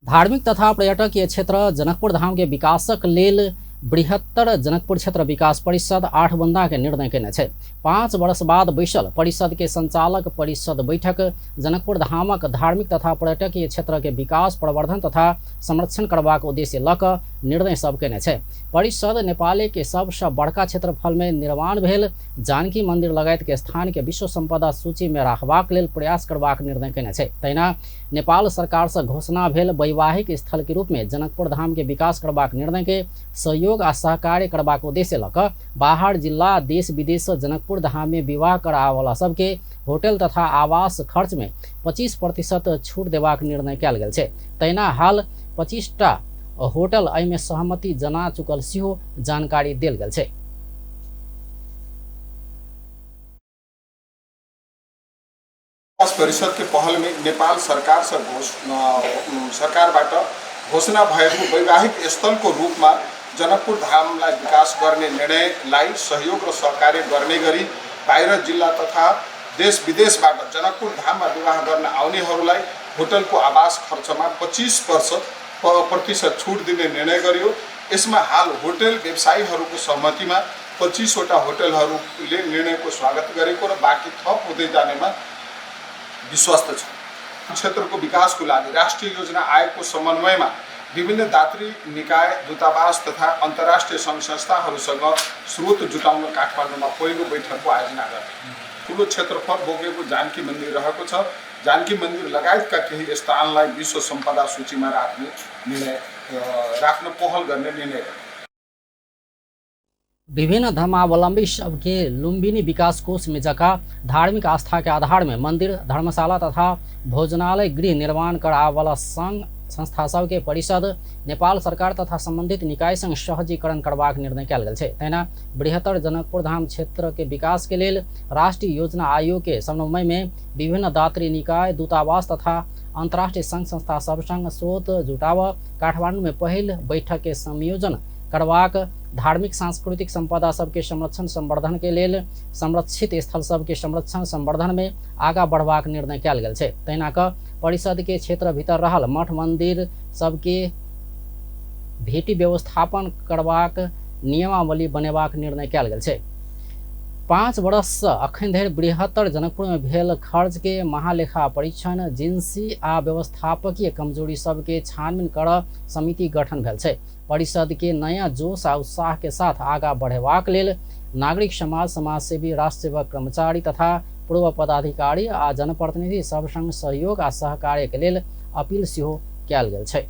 धार्मिक तथा पर्यटकीय क्षेत्र जनकपुर धाम के विकासक लेल बृहत्तर जनकपुर क्षेत्र विकास परिषद 8 बुंदा के निर्णय केने छै। 5 वर्ष बाद बैसल परिषद के संचालक परिषद बैठक जनकपुर धामक धार्मिक तथा पर्यटकीय क्षेत्र के विकास, प्रवर्धन तथा संरक्षण करबाक उद्देश्य लऽ कऽ निर्णय सब केने छै। परिषद नेपाल के सबसँ बड़का क्षेत्रफल में निर्माण भेल जानकी मंदिर लगायत के स्थान के विश्व संपदा सूची में राखबाक लेल प्रयास करबाक निर्णय केने छै। तहिना नेपाल सरकार से घोषणा भेल वैवाहिक स्थल के रूप में जनकपुर धाम के विकास करबाक निर्णय के सहयोग आ सहकार्य करबाक उद्देश्य लऽ कऽ बाहर जिला देश विदेश से जनकपुर धाम में विवाह कराबऽवला सबके होटल तथा आवास खर्च में 25% छूट देबाक निर्णय कयल गेल छै। तहिना हाल 25टा होटल एहिमे सहमति जना चुकल सेहो जानकारी देल गेल छै। परिषद के पहल में नेपाल सरकार से सरकारबाट घोषणा भएको वैवाहिक स्थलको रूपमा जनकपुर धामलाई विकास गर्ने निर्णयलाई सहयोग र सहकार्य गर्ने गरी बाहिर जिल्ला तथा देश विदेशबाट जनकपुर धाममा विवाह गर्न आउनेहरूलाई होटलको आवास खर्चमा 25% छुट दिने निर्णय गरियो। यसमा हाल होटल व्यवसायीहरूको सहमतिमा 25वटा होटलहरूले निर्णयको स्वागत गरेको र बाँकी थप हुँदै जानेमा विश्वस्त छ। क्षेत्रको विकासको लागि राष्ट्रिय योजना आयोगको समन्वयमा विभिन्न दात्री निकाय, दूतावास तथा अन्तर्राष्ट्रिय सङ्घ संस्थाहरूसँग स्रोत जुटाउन काठमाडौँमा पहिलो बैठकको आयोजना गर्ने। ठुलो क्षेत्रफल बोकेको जानकी मन्दिर रहेको छ। जानकी मन्दिर लगायतका केही स्थानलाई विश्व सम्पदा सूचीमा राख्ने निर्णय राख्न पहल गर्ने निर्णय गर्ने। विभिन्न धर्मावलंबी सबके लुम्बिनी विकास कोष में जका धार्मिक आस्था के आधार में मंदिर, धर्मशाला तथा भोजनालय गृह निर्माण करावला संघ संस्था सबके परिषद नेपाल सरकार तथा संबंधित निकाय संग सहजीकरण करबाक निर्णय कयल गेल छै। तहिना बृहत्तर जनकपुर धाम क्षेत्र के विकास के लेल राष्ट्रीय योजना आयोग के समन्वय में विभिन्न दात्री निकाय, दूतावास तथा अंतर्राष्ट्रीय संघ संस्था सब संग स्रोत जुटाव काठमाडौँ में पहिल बैठक के संयोजन करबाक, धार्मिक सांस्कृतिक संपदा सबके संरक्षण संवर्धन के लेल संरक्षित स्थल सबके संरक्षण संवर्धन में आगा बढ़बाक निर्णय कयल गेल छै। तहिना क परिषद के क्षेत्र भीतर रहल मठ मंदिर सबके भेटी व्यवस्थापन करबाक नियमावली बनेबाक निर्णय कयल गेल छै। 5 वर्ष से अखन धरि बृहत्तर जनकपुर में भेल खर्च के महालेखा परीक्षण, जिनसी आ व्यवस्थापकीय कमजोरी सबके छानबीन कर समिति गठन भेल छै। परिषद के नया जोश आ उत्साह के साथ आगा बढ़ेबाक लेल नागरिक समाज, समाजसेवी, राष्ट्रसेवक, कर्मचारी तथा पूर्व पदाधिकारी आ जनप्रतिनिधि सब संग सहयोग आ सहकार्य के लेल अपील सेहो कयल गेल छै।